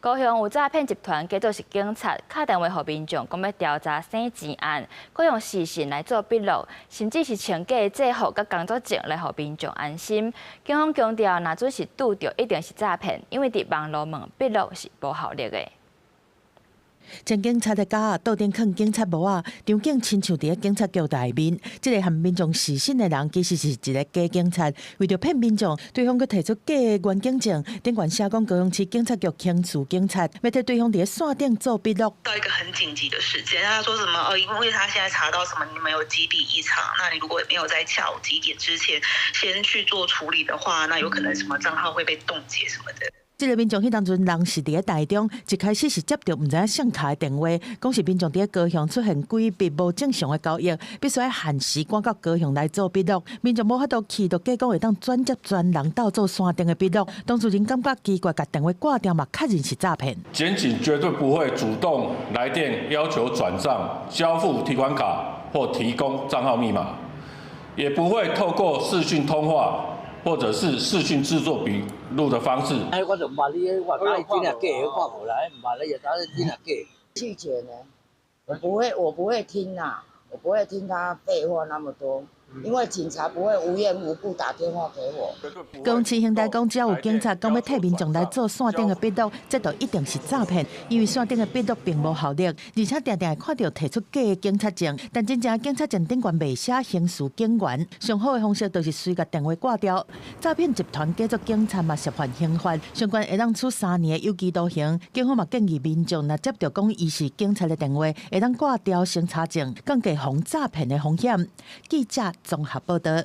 高雄有詐騙集團假做是警察，敲電話予民眾，講欲調查洗錢案，閣用視訊來做筆錄，甚至是穿假制服佮工作證來予民眾安心。警方強調，若準是拄著，一定是詐騙，因為佇網路問筆錄是無效力的。穿警察的夾仔，桌頂囥警察帽仔，場景親像佇咧警察局內面。這个和民眾視訊的人，其實是一个假警察，為著騙民眾，對方閣提出假的員警證，頂懸寫講高雄市警察局刑事警察，欲替對方佇咧線頂做筆錄。到一個很緊急的事件，他說什麼？哦，因為他現在查到什麼，你們有幾筆異常，那你如果沒有在下午幾點之前先去做處理的話，那有可能什麼賬號會被凍結什麼的。這个民眾彼當陣人是佇咧台中，一開始是接著毋知影誰敲的電話，講是民眾佇咧高雄出現幾筆無正常的交易，必須愛限時趕到高雄來做筆錄。民眾無法度去，就假講會當轉接專人鬥做線頂的筆錄。當事人感覺奇怪，共電話掛掉嘛，確認是詐騙。檢警絕對不會主動來電要求轉賬、交付提款卡或提供賬號密碼，也不會透過視訊通話或者是視訊製作筆錄的方式。哎，我就毋捌你，我知真抑假，我看無來，毋捌你，就知真抑假。拒絕呢？我不會，我不會聽啦，我不會聽他廢話那麼多，因為警察不會無緣無故打電話給我。高雄市刑大講，只要有警察講欲替民眾來做線頂的筆錄，這就一定是詐騙，因為線頂的筆錄並無效力，而且定定會看著提出假的警察證，但真正警察證頂懸袂寫刑事警員。上好的方式就是隨共電話掛掉。詐騙集團假作警察嘛涉犯刑法，上懸會當處3年的有期徒刑。警方嘛建議民眾，若接著講伊是警察的電話，會當掛掉先查證，降低予詐騙的風險。記者綜合報道。